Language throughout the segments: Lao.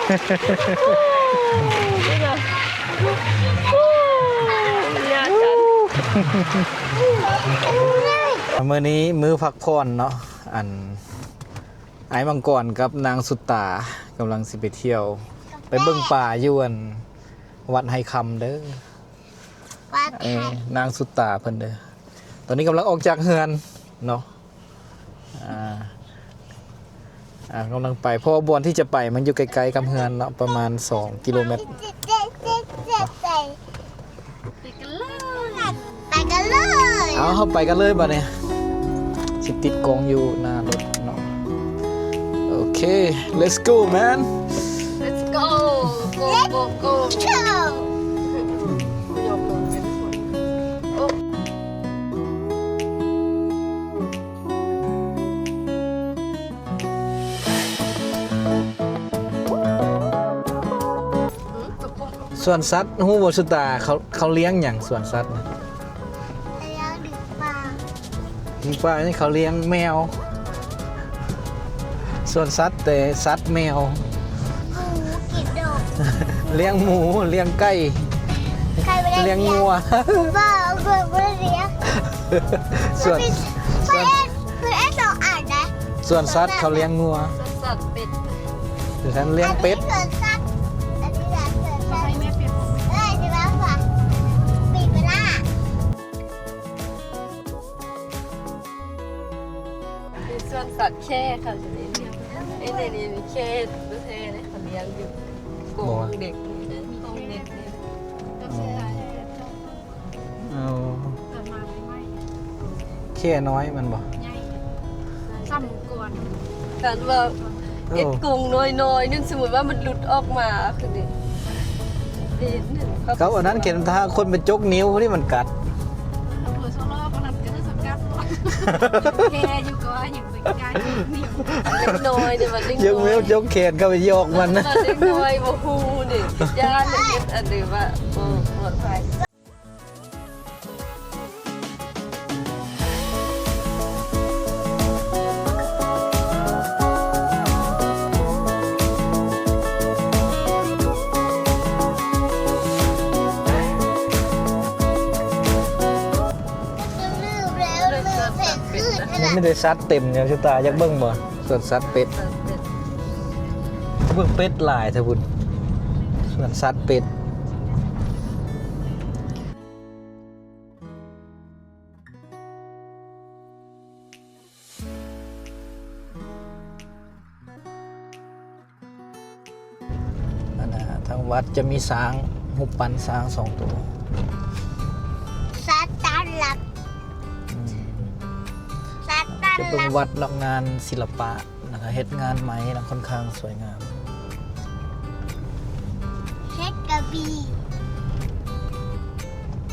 ມື້ນີ້ມື້ພັກຜ່ອນເນາະ ອັນ ອ້າຍມັງກອນກັບນາງສຸດຕາກຳລັງຊິໄປທ່ຽວ ໄປເບິ່ງປາຢູ່ ອັນ ວັດໄຮຄຳເດີ. ເອີ ນາງສຸດຕາເພິ່ນເດີ. ຕອນນີ້ກຳລັງອອກຈາກເຮືອນເນາະ ອ່າ ອ່າ ກຳລັງໄປ ເພາະວ່າບ່ອນທີ່ຈະໄປມັນຢູ່ໃກ້ໆກັບເຮືອນເນາະ ປະມານສອງກິໂລແມັດ. ໄປກັນເລີຍ ໄປກັນເລີຍ ເອົາ ເຮົາໄປກັນເລີຍບາດນີ້ ຊິຕິດກ້ອງຢູ່ໜ້າລົດເນາະ. ໂອເຄ let's go man, let's go, go go go. ສວນສັດ ຮູ້ບໍ່ສຸດຕາ ເຂົາ ເຂົາລ້ຽງຫຍັງສວນສັດນະ? ລ້ຽງໜູປ່າ ໜູປ່ານີ້ເຂົາລ້ຽງແມວ. ສວນສັດ ແຕ່ສັດແມວ ໝູກິນດົກ ລ້ຽງໝູ ລ້ຽງໄກ່ ໄກ່ບໍ່ໄດ້ລ້ຽງ ລ້ຽງງົວ ບໍ່ ບໍ່ ບໍ່ໄດ້ລ້ຽງ. ສວນ ເພິ່ນເຮັດ ສວນ ເພິ່ນເຮັດສອງອັນນະ. ສວນສັດເຂົາລ້ຽງງົວ ສວນສັດເປັດ ສ່ວນສັດລ້ຽງເປັດ ອັນນີ້ສວນສັດ ອັນນີ້ສວນສັດ ເອີ ຊິວ່າ ປີກາ ມີສວນສັດແຂ້ເຂົາຊິໄດ້ລ້ຽງ ເອີ ໃນນີ້ມີແຂ້ແທ້ໆເດ້ ເຂົາລ້ຽງຢູ່ ໂກງເດັກນີ້ເດ້ ໂກງເດັກນີ້. ອໍ ເອົາ ແຂ້ນ້ອຍມັນບໍ່? ໃຫຍ່ ສ່ຳກ່ອນ ຄັນວ່າ ເອີ ເຮັດກົງນ້ອຍໆ ນັ້ນ ສົມມຸດວ່າມັນຫຼຸດອອກມາຄືນີ້ ເປັນ ກັບອັນນັ້ນ ເຂັມທາຄົນໄປຈົກນິ້ວນີ້ມັນກັດ ເຜີສະລໍປານນັ້ນກໍໄດ້ສະກັດ ແຄ່ຢູ່ກໍວ່າຫຍັງໄປກາຍຈົກນິ້ວ ເດັກນ້ອຍນີ້ມັນເດັກນ້ອຍ ຈົກແຂນເຂົ້າໄປຢອກມັນ ເດັກນ້ອຍບໍ່ຮູ້ນີ້ ຢ້ານເຮັດອັນນີ້ວ່າບໍ່ປອດໄພ. ມັນມີແຕ່ສັດເຕັມຢູ່ ສຸດຕາ ຢາກເບິ່ງບໍ່? ສວນສັດເປັດ ເບິ່ງເປັດຫຼາຍແທ້ພຸ້ນ ສວນສັດເປັດ. ອັນນ່າ ທາງວັດຈະມີຊ້າງ ຮູບປັ້ນຊ້າງສອງໂຕ ສັດຕ້ອນຮັບ ອືມ ສັດຕ້ອນຮັບ ຈະເບິ່ງວັດເນາະ ງານສິລະປະ ແລ້ວກໍເຮັດງານໄມ້ນະ ຄ່ອນຂ້າງສວຍງາມ ເຮັດກະບີ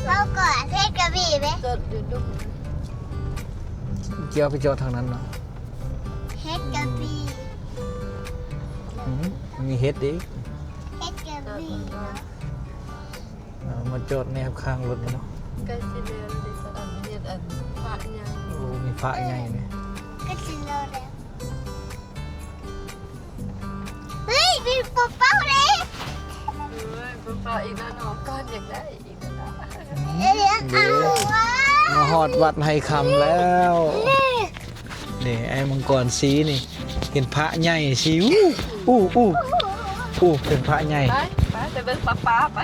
ເຮົາກໍເຮັດກະບີເດ້ ຈອດຢູ່ດຸ່ມ ຈຽວໄປຈອດທາງນັ້ນເນາະ ເຮັດກະບີ ອືມ ມີເຫັດອີກ ເຮັດກະບີເນາະ ເອົາມາຈອດແນບຂ້າງລົດເນາະ ໃກ້ຊິແລ້ວເດ້ ສະອັນເຮັດອັນພະໃຫຍ່ ໂອ້ ມີພະໃຫຍ່ເດ້ ໃກ້ຊິແລ້ວແລ້ວ. ເຮີ້ຍ ມີປົມເປົ້າເດ້ ເອີ ປົມເປົ້າອີກແລ້ວເນາະ ກ່ອນຢາກໄດ້ອີກແລ້ວເນາະ ເອີ ເອີ ເອີ ມາຮອດວັດໄຮຄຳແລ້ວ ນີ້ ໄອ້ມັງກອນສີນີ້ ເຫັນພະໃຫຍ່ສີ ອູ້ ອູ້ ອູ້ ອູ້ ເຫັນພະໃຫຍ່ ໄປ ໄປ ໄປເບິ່ງປາປາ ໄປ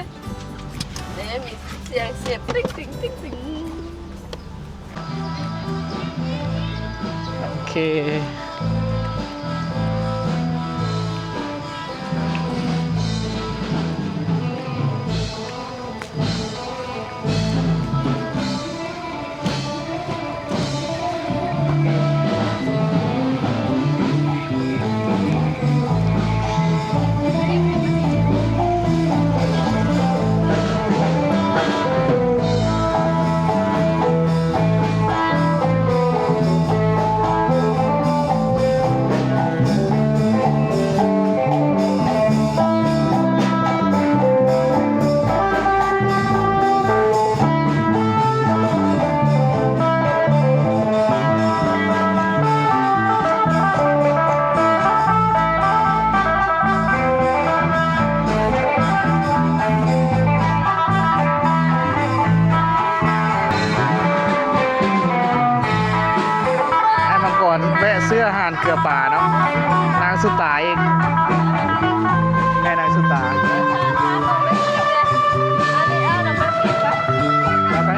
ເດ້ ມີສຽງ ສຽງ ຕິງ ຕິງ ຕິງ ຕິງ. ໂອເຄ. ເ ເກືອປາເນາະ ນາງສຸຕາອີກ ແມ່ນາງສຸຕາ ເອົາໄປ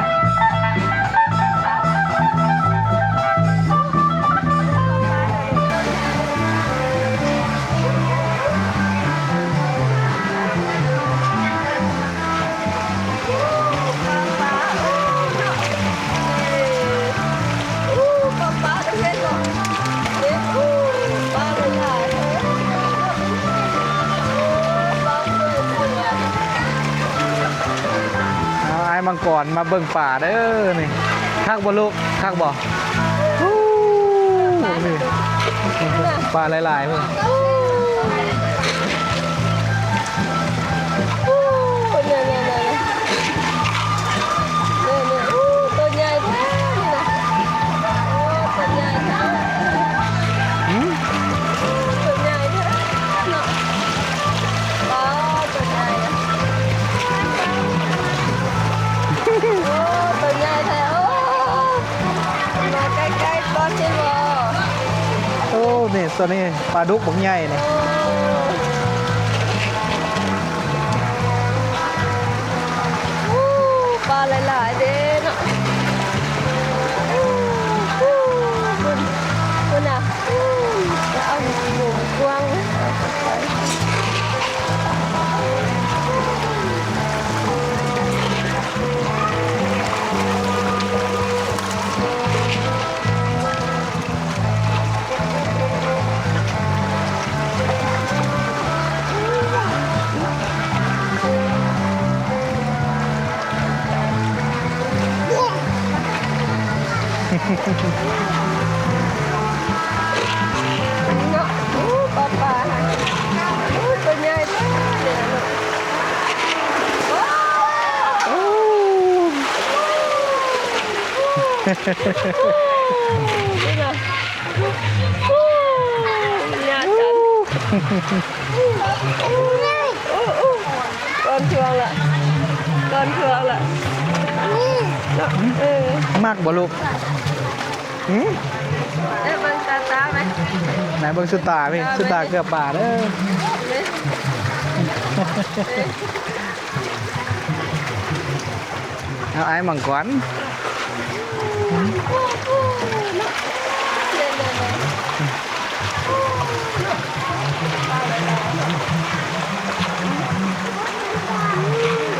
ເອົາອ້າຍມັງກອນມາເບິ່ງປາເດີນີ້ ຄັກບໍ່ລູກ ຄັກບໍ່? ໂອ້ ນີ້ ປາຫຼາຍໆ ພຸ້ນ ໂອ້ ນີ້ໆໆ ໂອ້ ໂຕໃຫຍ່ແທ້ນີ້ນະ ໂອ້ ໂຕໃຫຍ່ແທ້ ຫື ໂຕໃຫຍ່ແທ້ເນາະ ປາ ໂຕໃຫຍ່ ໂອ້ ໂຕໃຫຍ່ແທ້ ໂອ້ ມາໃກ້ໆກ່ອນ ເຫັນບໍ່? ໂອ້ ນີ້ ໂຕນີ້ປາດຸກບັກໃຫຍ່ນີ້ ໂອ້ ປາຫຼາຍໆເດ້ເນາະ ໂອ້ ພຸ້ນ ພຸ້ນນະ ໂອ້ ເອົາໝູກວ້າງ. ເນາະ ໂອ້ ປາ ປາ ໂອ້ ໂຕໃຫຍ່ແທ້ເດເນາະ ວ້າວ ໂອ້ ນີ້ນະ ໂອ້ ຍາດກັນ ໂອ້ ໂອ້ ກ່ອນຊ່ວງລະ ກ່ອນຊ່ວງລະ ເນາະ ເອີ ມັກບໍ່ລູກ? ຫື ໄດ້ເບິ່ງຕາຕາໄໝ? ໄດ້ເບິ່ງສຸດຕາໄໝ? ສຸດຕາເກືອປາເດີ ເອົາອ້າຍມັງກອນ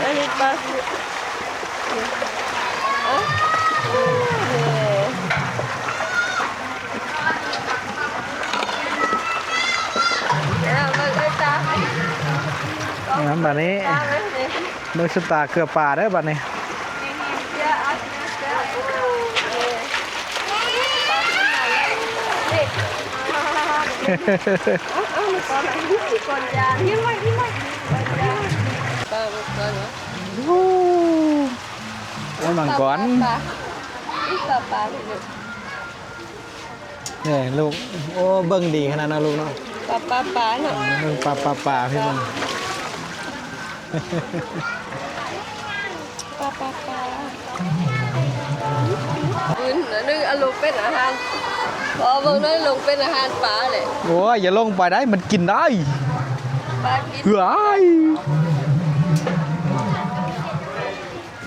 ອັນນີ້ປາ ເອີ ເບິ່ງເອີຍຕາ ເອີ ບາດນີ້ ເບິ່ງສຸດຕາເກືອປາເດີບາດນີ້ ເອົາ ເອົາ ກ່ອນ ກ່ອນຢານ ປາ ປາ ປາ ໂອ້ ໄອ້ມັງກອນ ປາ ປາ ປາ ເອີ ລູກ ໂອ້ ເບິ່ງດີຂະໜາດເນາະລູກເນາະ ປາ ປາ ປາ ເນາະ ເອີ ເບິ່ງປາ ປາ ປາ ພີ່ນ້ອງ ປາ ປາ ປາ ບຶນ ອັນນີ້ອາລົມເປັນອາຫານ ພໍເບິ່ງໜ້ອຍລົງເປັນອາຫານປາແຫຼະ ໂອ້ຍ ຢ່າລົງໄປໄດ໋ ມັນກິນໄດ້ ປາກິນ ເອີຍ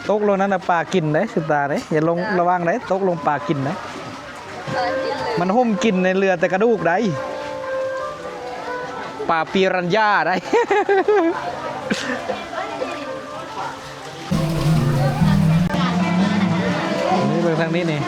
ຕົກລົງນັ້ນນະປາກິນເດ້ ສຸດຕາເດ້ ຢ່າລົງ ເອີ ລະວັງເດ້ ຕົກລົງປາກິນເດ້ ປາກິນເລີຍ ມັນຫຸ້ມກິນໃນເຫຼືອແຕ່ກະດູກໄດ໋ ປາປີຣັນຍາໄດ໋ ນີ້ເບິ່ງທາງນີ້ນີ້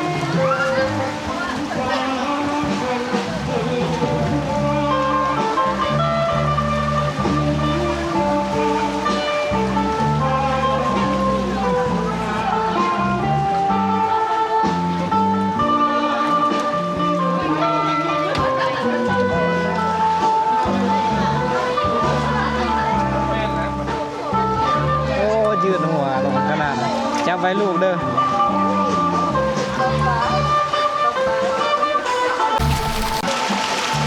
ໂອ້ ຍືດຫົວລົງຂະໜາດ ຈັບໄວ້ລູກເດີ ໂ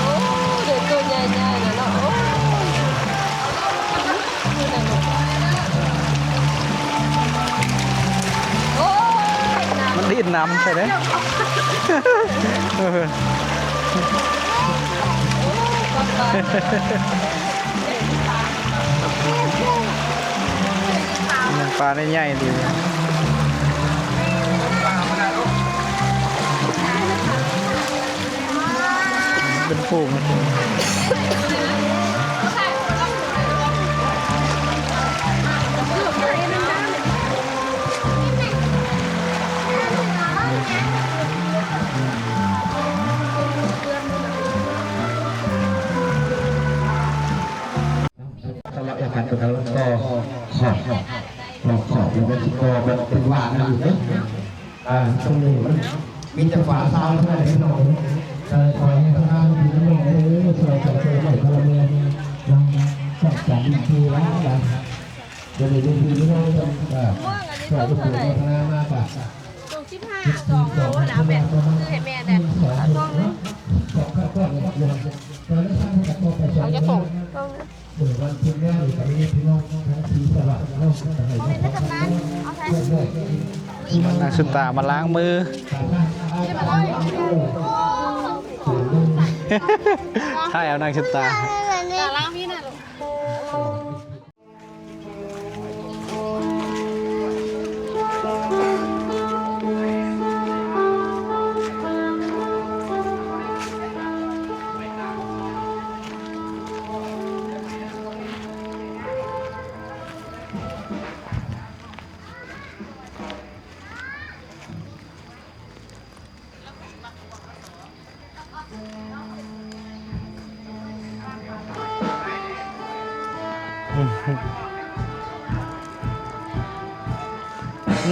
ອ້ ເດີ ໂຕໃຫຍ່ໆນະເນາະ ໂອ້ ໂອ້ຍ ມັນດິ້ນນຳໃຊ່ເດ້. ໜຶ່ງປາໃຫຍ່ໆ ດີ ເປັນຝູງ. ສຳລັບອາຫານຂອງເຮົາກໍຂອບ ຂອບ ຂອບ ແລ້ວກໍຊິກໍມັນເປັນຫວານນຳຢູ່ເດ້. ອ່າ ຊ່ວງນີ້ມັນມີແຕ່ຝາຊາວເທົ່ານັ້ນເດ້ພີ່ນ້ອງ. ເອີ ຂໍໃຫ້ພວກເຮົາຢູ່ນຳກັນເດີ ຊ່ວຍກັນຊ່ວຍໄປຄົນລະເມືອງນຳ ສ້າງສັນດີຫຼາຍໆ. ດຽວນີ້ເປັນພີ່ນ້ອງກັນ ເອີ ຊ່ວຍກັນໂຄສະນາມາກະ ໂລສິບຫ້າ ສອງໂລນະ ແມ່ນ ຊື້ໃຫ້ແມ່ແດ່ ເອົາຊ່ວງໜຶ່ງ ເອົາຈັກຖົງ ນາງສຸດຕາມາລ້າງມື ຖ່າຍເອົານາງສຸດຕາ ຕາລ້າງມີນະລູກ.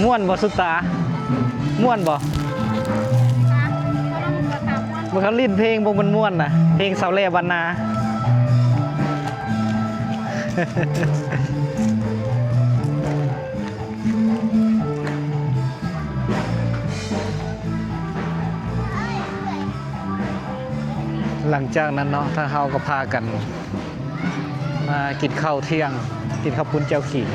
ມ່ວນບໍ່ສຸດຕາ? ມ່ວນບໍ່? ບໍ່ ເຂົາຫຼິ້ນເພງບໍ່ມ່ວນໆນະ ເພງສາວແຫຼບ້ານນາ. ຫຼັງຈາກນັ້ນເນາະ ທາງເຮົາກໍພາກັນມາກິນເຂົ້າທ່ຽງ ກິນເຂົ້າປຸ້ນແຈ່ວຂີງ.